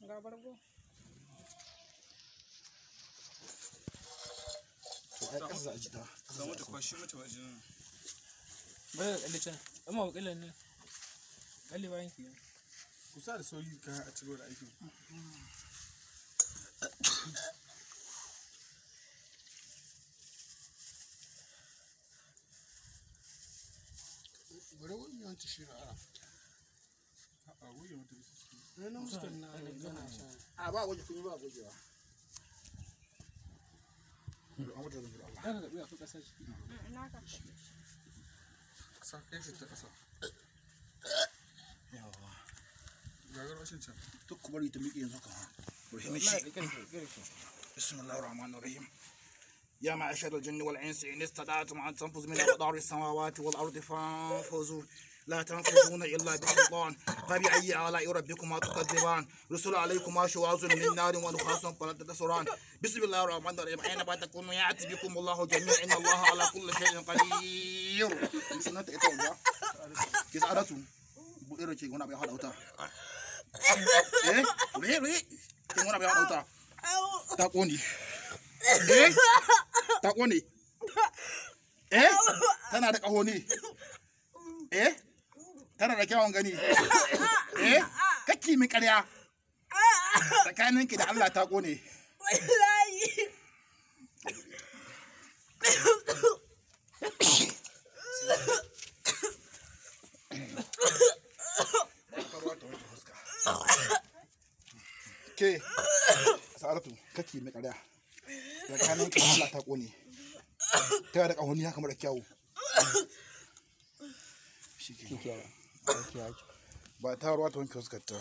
Ga bargo. To ai kasa za a ji ta. Za mata kwashi mata wajen. Bari ka kalle can. Amma wakilan ne. Kalle bayan ki. Kusa da sauri ka a cigaba da aikin. Bari wani yawanci shi na ara. A goge mata bisa ciki. Na huskan na yana sha. A ba goge kun yi ba gogewa. An wata zan Allah. Za ka gaɓi akwai ƙasa ciki. Na ka. Kasa kai shi ta kasa. Yawa. Gagar washin can. Duk ku bari ta miƙe yanzu ka. Rahimi shi. بسم الله الرحمن الرحيم يا معشر الجن والإنس إن استطعتم أن تنفذوا من أقطار السماوات والأرض فانفذوا لا تنفذون إلا بسلطان فبأي آلاء ربكما تكذبان رسل عليكما شواظ من نار ونحاس فلا تنتصران بسم الله الرحمن الرحيم أينما تكونوا يأتي بكم الله جميعا إن الله على كل شيء قدير سنة إتوبة كيس أرسو buɗe ke wani abu ya haɗa wuta eh ruhe ruhe ke wani abu ya haɗa wuta ta ƙone eh ta ƙone eh tana da ƙaho ne eh tana da kyawun gani eh kakki min ƙarya tsakaninki da Allah ta ƙone Wallahi. Ke Saratu kakki min ƙarya tsakaninki da Allah ta ƙone tana da ƙaho ne haka mara kyawu shikenan ba ta ruwa ta wanke fuskarta.